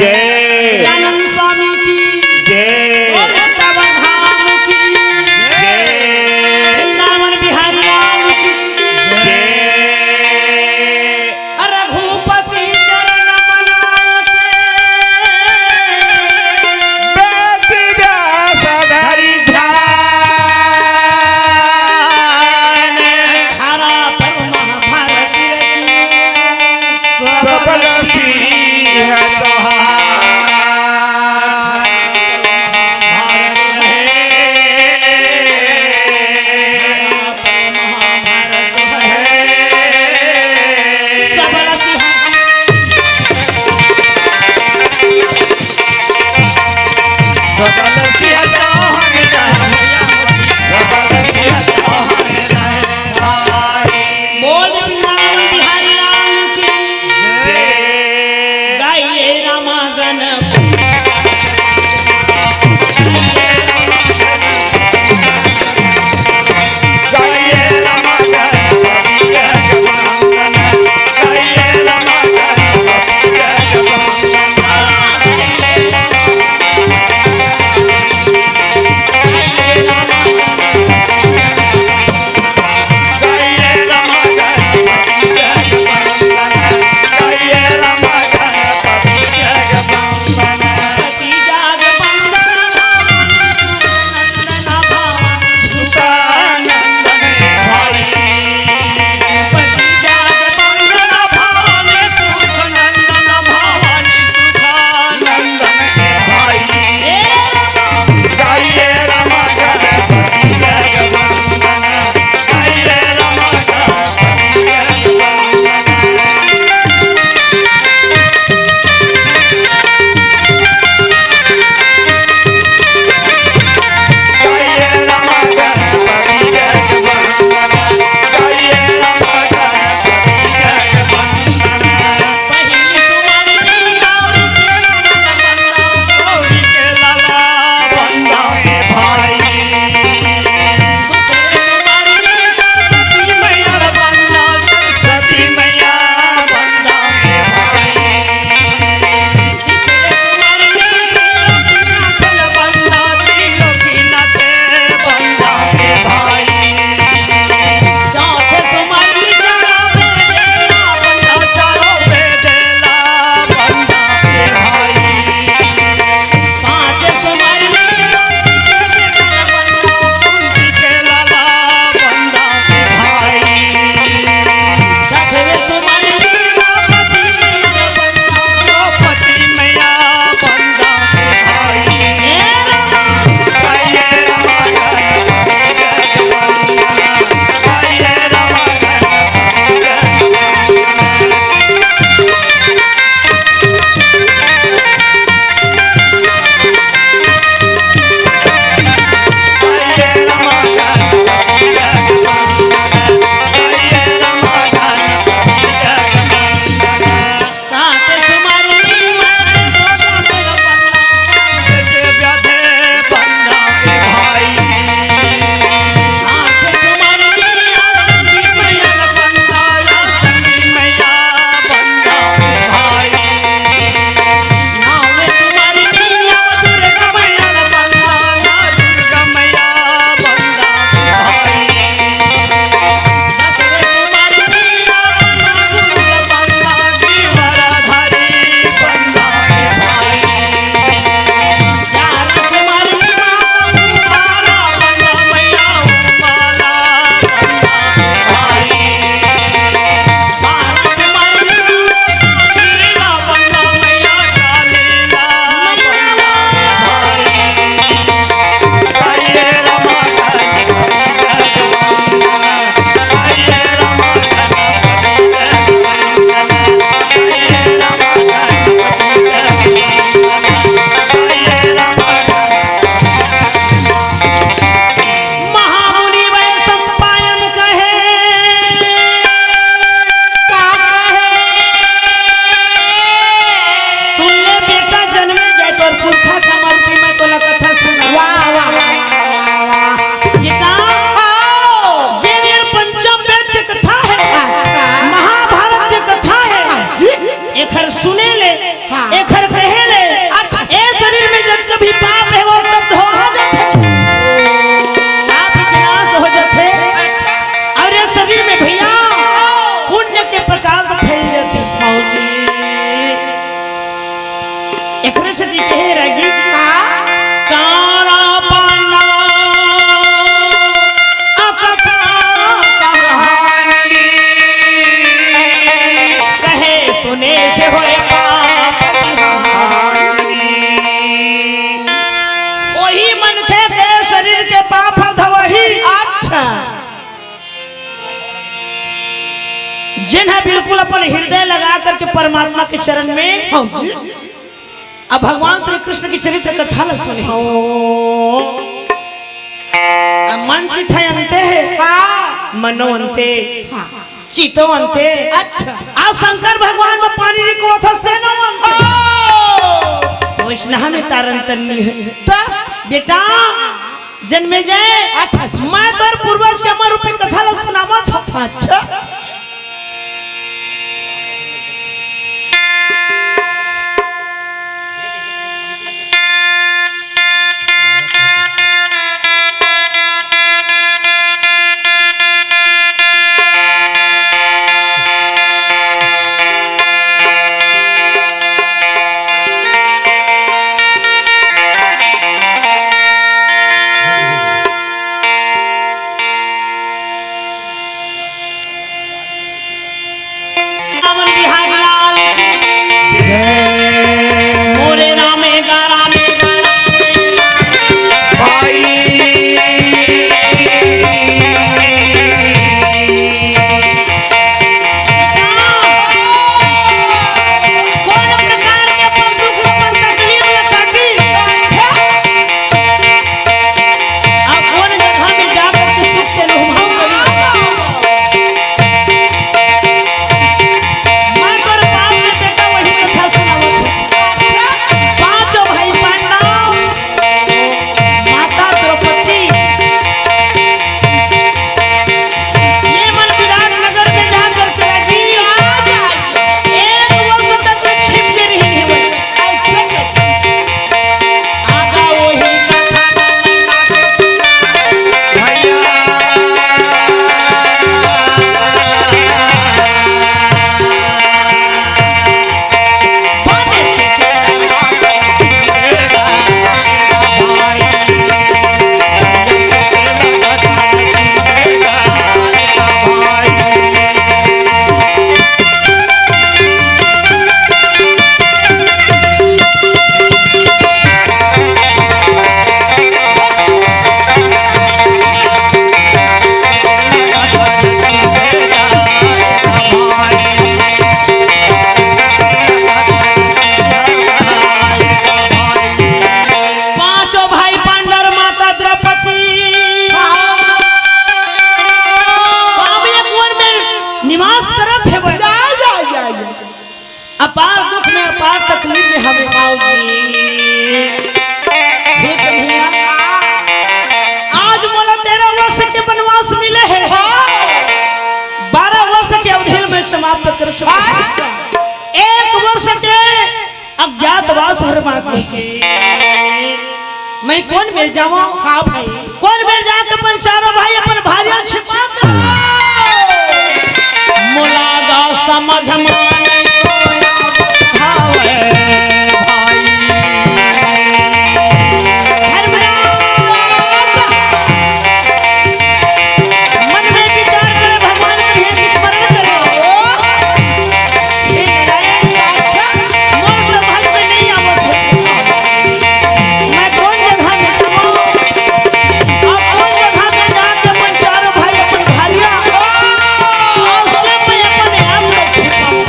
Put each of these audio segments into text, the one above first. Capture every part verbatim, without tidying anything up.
जय। गजानंद स्वामी की जय। बोल वृंदावन धाम की जय। वृंदावन बिहारी लाल की जय। रघुपति चरण मनाए के। वेद व्यास धरि ध्यान। धारा पर महाभारत रची। सबल सिंह चौहान। बोल वृंदावन बिहारी लाल की। गाइए रामागण। महामुनि वैशंपायन कहे। का कहे? सुन ले बेटा, जनमे जाए तोर पुरखा के मरती में तोला कथा सुना। वाह, वाह, वाह, वाह, वाह। बेटा, आओ। ये निरपंचम वेद के कथा है, अच्छा। महाभारत के कथा है। हाँ जी। एखर सुने ले, हाँ। एखर कहे ले, जी। हाँ। कारा पांडव अकथा कहानी। कहे सुने से होए पाप की हानि। वही मनखे के शरीर के पाप हर धवही। अच्छा। जिन्हें बिल्कुल अपन हृदय लगा करके परमात्मा के चरण में हाँ जी। अब भगवान श्री कृष्ण की चरित्र कथा ल सुने। ओ। अब मन चित है अंते है। हाँ। मनो अंते। हाँ। चितो अंते। अच्छा। आ शंकर भगवान में पानी रिको थस्ते न अंते। ओ। वैष्णव में तारन तन्नी है। त? बेटा, जन्मे जाए। अच्छा, अच्छा। मैं तोर पूर्वज के अमर रूपी कथा ल सुनावत हूँ। अच्छा। रावण बिहारी लाल की। मोरे राम एगारह में भाई। कौन प्रकार के अपन दुख, अपन तकलीफ ल काटी? अब कौन जगह में जाकर के सुख के लुभाव करी? मैं तोर बाप के बेटा वही कथा सुनावत हूँ। पांचों भाई पांडव, माता द्रौपदी, ये मन विराटनगर में जाकर के राजी एक वर्ष तक में छिप के रही है। पांचों भाई पांडव, माता द्रौपदी, अब एक वन में निवास करत हे। अपार दुख में, अपार तकलीफ में हमें आओगी। हे कन्हैया, आज मोला तेरह वर्ष के वनवास मिले हे। बारह वर्ष के अवधि में समाप्त कर चुके हैं। अच्छा। एक वर्ष के अज्ञातवास हर बाकी। मैं कौन मिल जाऊं? हाँ भाई। कौन मिल जाके अपन चारों भाई अपन भारिया छिपा कर? मोला गा समझ में नहीं आवे भाई। हर मेरा मन में विचार करे, भगवान के स्मरण करे। हे नारायण, मोर समझ में नहीं आवत हे। मैं कौन जगह में जाऊं? अब कौन जगह में जाके अपन चारों भाई, अपन भारिया, और सब मैं अपने आप में छिपाऊं?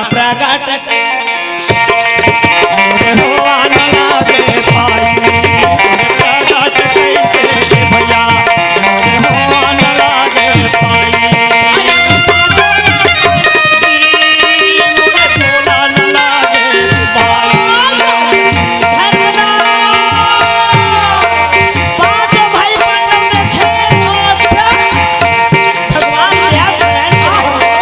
प्रगट कर। मोरे होवा न लागे भाई, मोरे प्रगट कइसे भैया, मोरे होवा न लागे भाई। मोरे होवा न लागे भाई। पांच भाई मंडल देखे। भगवान व्यास नारायण के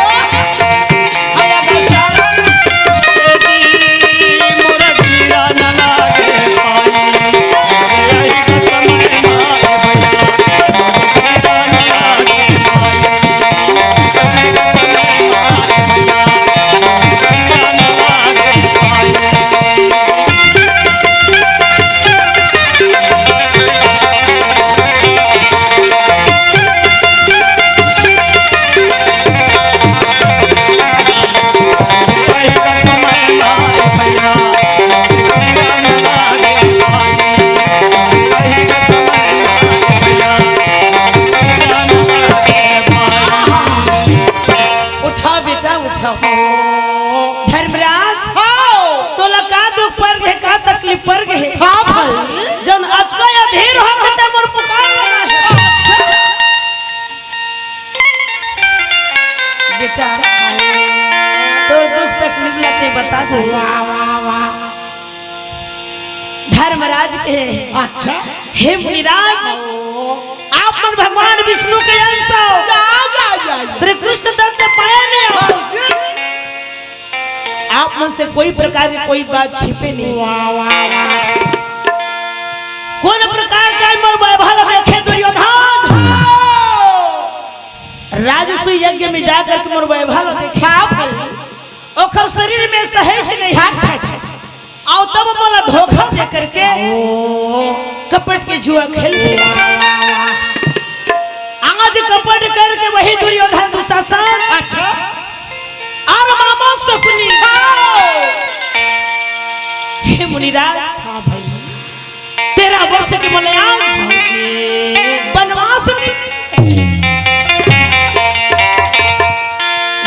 उठा बेटा, उठा। धर्मराज, हाँ। तोला का दुख पर गे, का तकलीफ पर गे? हाँ भाई। जौन अतका अधीर हो के ते मोर पुकार लगा है। बेटा, तोर दुख तकलीफ ला ते बता दे। वाह, वाह, वाह। धर्मराज के, अच्छा। हे मुनिराज, ओ। आप मन भगवान विष्णु के अंश हो। या, या, या, या। श्री कृष्ण दत्त पाए नहीं हो। हाँ जी। आप मन से कोई प्रकार की कोई बात छिपे नहीं। वाह, वाह, वाह। कौन प्रकार का मोर वैभव देखे दुर्योधन? हाँ। राजसूय यज्ञ में जाकर के मोर वैभव देखे। हाँ भाई। ओखर शरीर में सहेज नहीं। अच्छा, अच्छा, अच्छा। अउ तब मोला धोखा दे करके ओ। कपट के जुआ खेल। आज कपट करके वही दुर्योधन दुशासन। अच्छा। अउ मामा शकुनी। हाँ। हे मुनिराज। हाँ भाई। तेरह वर्ष के मोला आज बनवास में,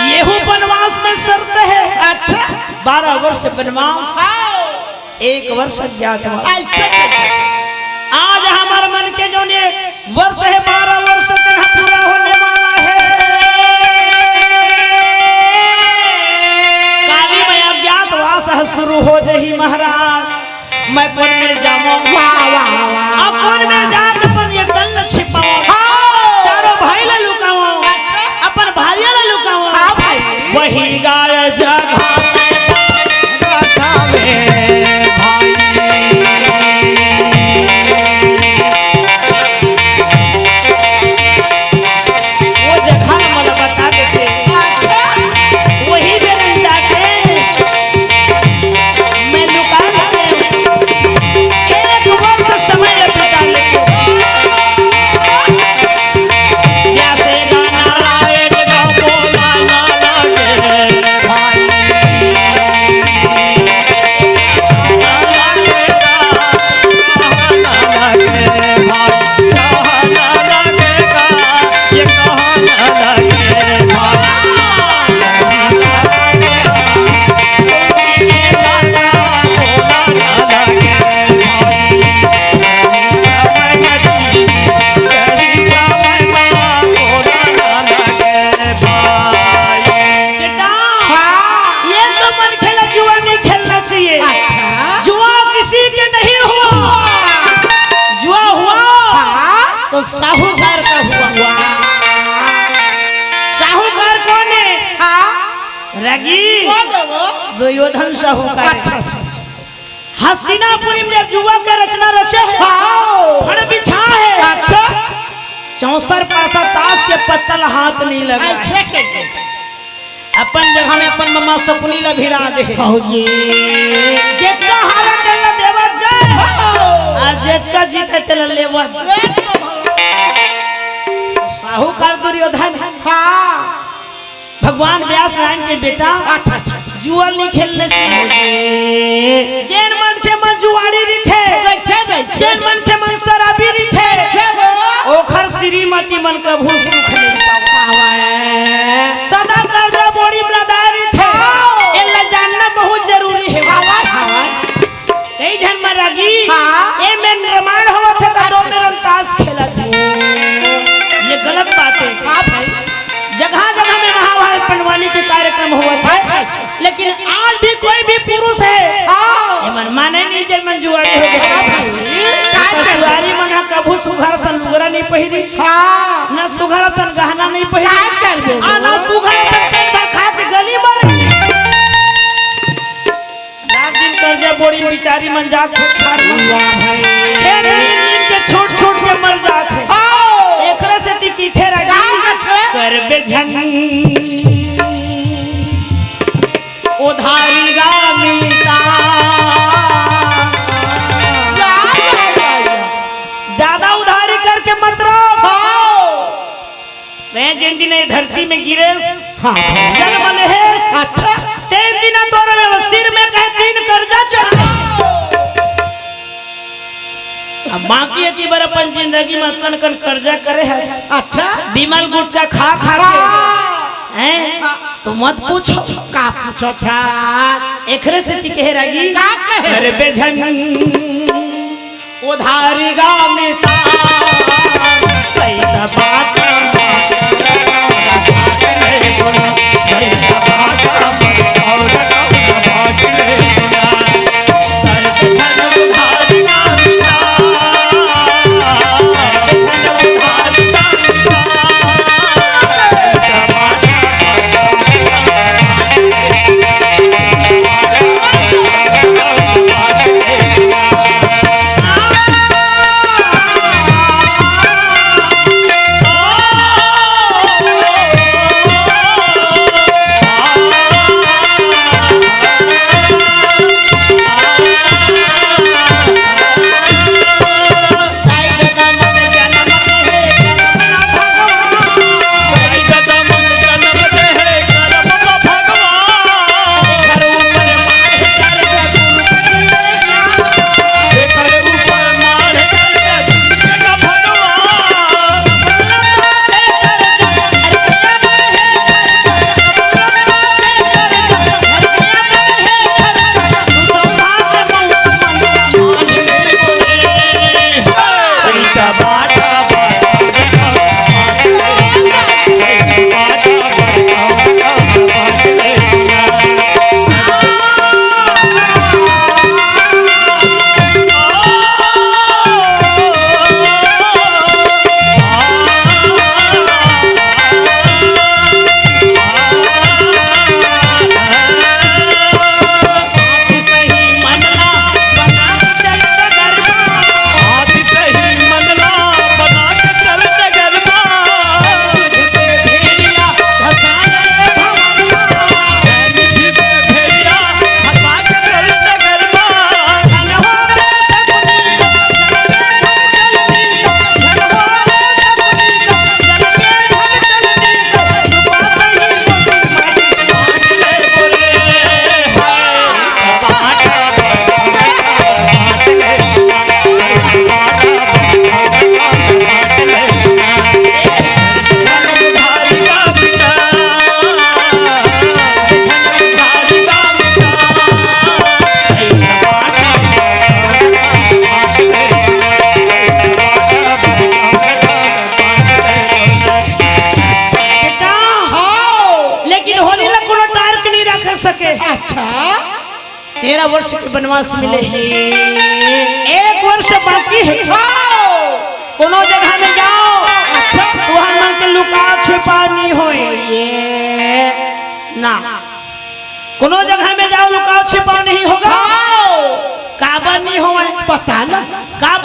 येहू बनवास में शर्त हे। अच्छा। बारह वर्ष बनवास, हाँ। एक वर्ष अज्ञातवास। अच्छा। आज हमर मन के जौन ये वर्ष हे, बारह वर्ष तेन ह पूरा होने वाला हे। काली में अज्ञातवास ह शुरू हो जही महाराज। मैं कोन मेर जावंव? वाह, वाह, वाह, अब कोन मेर जाके अपन ये तन ल छिपावंव? हाँ। चारों भाई ला लुकावंव। अच्छा। अपन भारिया ला लुकावंव। हाँ भाई। वही गाय जगह में भाई। वो जगह मोला बता देते। अच्छा। वही जगह जाके मैं लुका लेते। एक वर्ष समय बिता लेते। जैसे गाना आए तो बोला ना लगे भाई। बेटा, हाँ। ये तो मनखे ला जुआ नहीं खेलना चाहिए। अच्छा। जुआ किसी के नहीं हुआ। वाह। जुआ हुआ हाँ। तो साहूकार का हुआ। वाह। साहूकार कौन है? हाँ। रगी। कौन है वो? दुर्योधन साहूकार है। अच्छा, अच्छा, अच्छा। हस्तिनापुरी में जब जुआ के रचना रचे हे, हाँ। फड़ बिछा हे। अच्छा। चौसर पासा ताश के पत्ता ल हाथ नहीं लगा हे। अच्छा, अच्छा, अच्छा। अपन जगह में अपन ममा सकुनी ल भिड़ा दे हे। बाबूजी। जेतका हारे तेला देवत जाए, हाँ। अउ जेतका जीते तेला लेवत। एकदम। साहूकार दुर्योधन। हाँ। भगवान व्यास नारायण के बेटा अच्छा, अच्छा, अच्छा। जुआ नहीं खेलने चाहिए। अरे। जेन मनखे मन जुआड़ी रिथे, रहिथे, रहिथे। जेन मनखे मन शराबी रिथे, रहिथे हो। ओखर श्रीमती मन कभू सुख नहीं पावे। पावे। सदा कर्जा बोड़ी में लदाए रिथे। हाँ। ये का करबे? सुधारी मन ह कभू सुघर सन लुगरा नहीं पहिरी, हाँ। न सुघर सन गहना नहीं पहिरी, का करबे आ, न वो? सुघर सन पेट भर खा के गली मर। रात दिन कर्जा बोड़ी बिचारी मन जात हे खार म। वाह भाई। ए, दिन दिन के छोट छोट के मर जात हे। हाँ। एकरा सेती किथे रागी का करबे? करबे झन उधारी गा मीता। या, या, या, या। ज्यादा उधारी करके मत रहो। हाँ। मैं जिन दिन ये धरती में गिरेस, हाँ। जन्म लेहेस, अच्छा। तेन दिन तोर में सिर में कहे तीन कर्जा चढ़। अब माँ की अति बर अपन जिंदगी में कन कन कर्जा करे हस। अच्छा। बिमल गुटखा खा खा के। हाँ। हैं? तो मत पूछो। का पूछो था? एकरे सेती कहे रागी। का कहे? अरे बेझन उधारी गा मीता। सही बात। बेटा, हाँ। लेकिन होरी ला कोनो टार के नहीं रख सके। अच्छा। तेरह वर्ष के वनवास मिले हे, एक वर्ष बाकी हे। हाँ। कोनो जगह में जाओ, अच्छा। तुहर मन के लुकाव छिपाव नहीं होय। ये। ना, कोनो जगह में जाओ, लुकाव छिपाव नहीं होगा। हाँ। काबर नहीं होय? पता ना। काबर